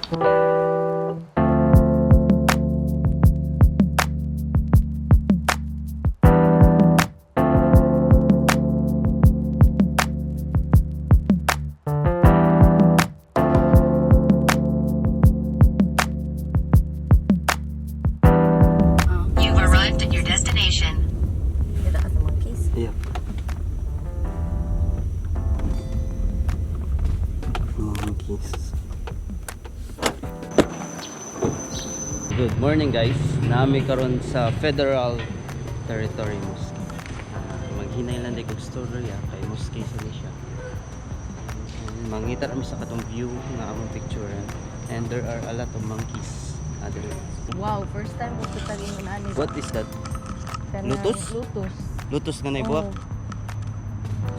You've arrived at your destination. Kita ka sa monkeys. Yeah. Monkeys. Good morning, guys. Nami karon sa Federal Territory Mosque. Maghinay lang day kog story kay mosque sa ni siya. And mangita kami sa katong view nga among picture, and there are a lot of monkeys. Other. Wow, first time ko kita ingon ani. What is that? Kanang Lotus? Lotus. Lotus nga naibuak? Oh.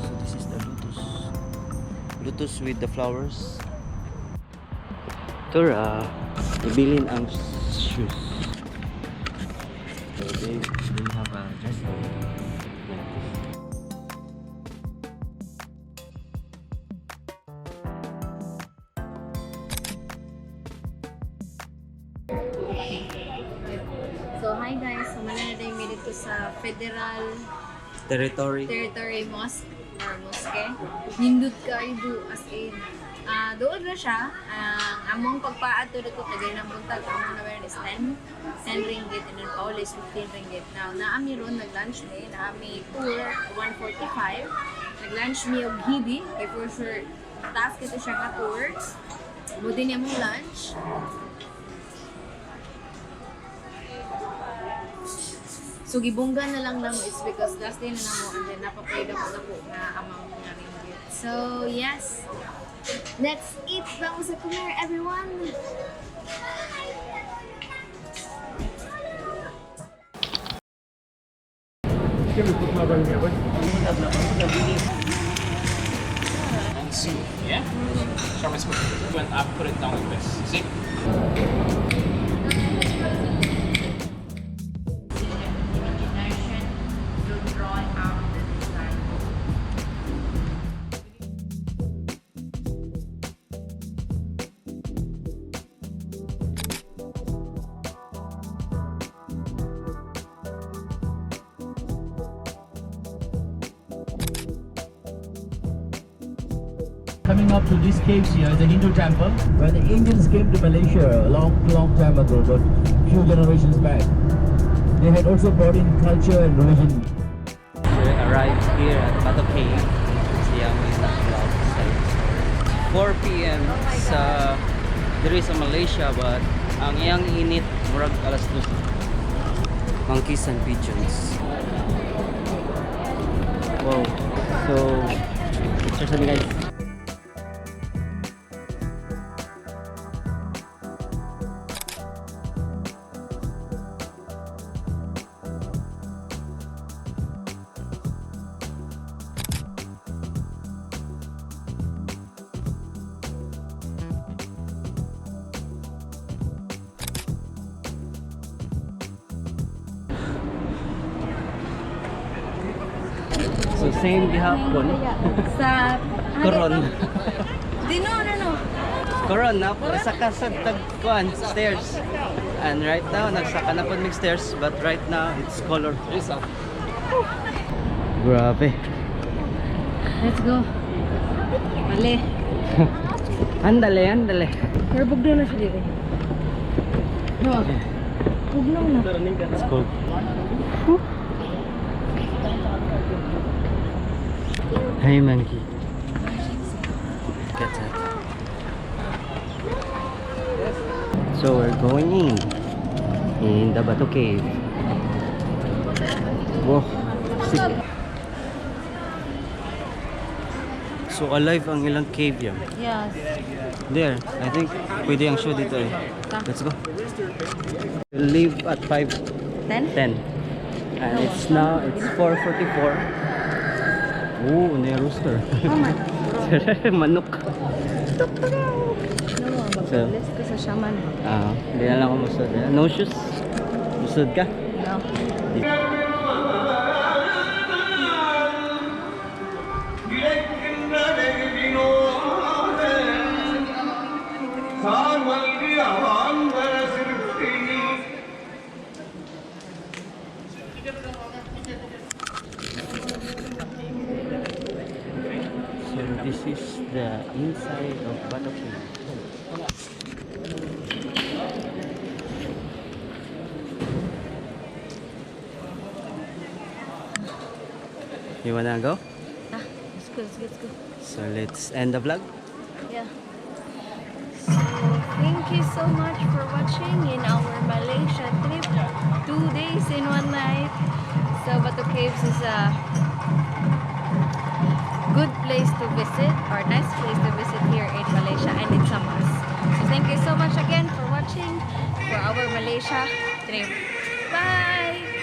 So this is the lotus. Lotus with the flowers. Tura, ibilin ang shoes. So they have a dress code like this. So hi guys, so manana day mi dito sa Federal Territory. Territory Mosque or Mosque. Nindot kaayo do, as in. Doon na siya. Ang among pagpaato dito tagay ng buntag, among na meron is 10 ringgit and then pauli is 15 ringgit. Now, naami ron nag-lunch mi, naami tour 145. Nag-lunch mi og hibi, kay for sure taas kito siya nga tour. Mo din among lunch. So gibongga na lang namo is because last day na namo and then napapay na po na amount nga ringgit. So yes, let's eat Vamos a comer, everyone! And see, yeah? Sharp spoon. Went up, put it down like this. See? Imagination to draw out the design. Coming up to these caves here is a Hindu temple. When the Indians came to Malaysia a long, long time ago, but few generations back, they had also brought in culture and religion. We arrived here at Batu Cave. Siya may na-vlog sa 4 p.m. Sa diri sa Malaysia, but ang iyang init murag alas 2. Monkeys and pigeons. Wow. So, picture sa ni guys. So same gihapon. Sa Koron. Di no. Koron na saka sa tagkuan stairs. And right now nagsaka na pod mig stairs, but right now it's colorful. Grabe. Let's go. Mali. Andale, andale. Pero bugnaw na siya dito. No. Bugnaw na. It's cold. Hey, monkey. Get that. So we're going in the Batu Cave. Wow, sick. So alive ang ilang cave yan. Yes. There, I think pwede ang show dito eh. Let's go. We leave at 5:10. 10? And it's now, it's 4:44. Oh, na rooster. Oh man. Manok. No, So- mag-bless ka sa shaman. Ah, hindi na lang ako musod. No shoes. Musod ka? No. Carwell. So this is the inside of Batu Cave. You wanna go? Ah, let's go, let's go, let's go. So let's end the vlog. Yeah. So thank you so much for watching in our Malaysia trip. 2 days in one night. So Batu Caves is a good place to visit or nice place to visit here in Malaysia, and it's a must. So thank you so much again for watching for our Malaysia trip. Bye!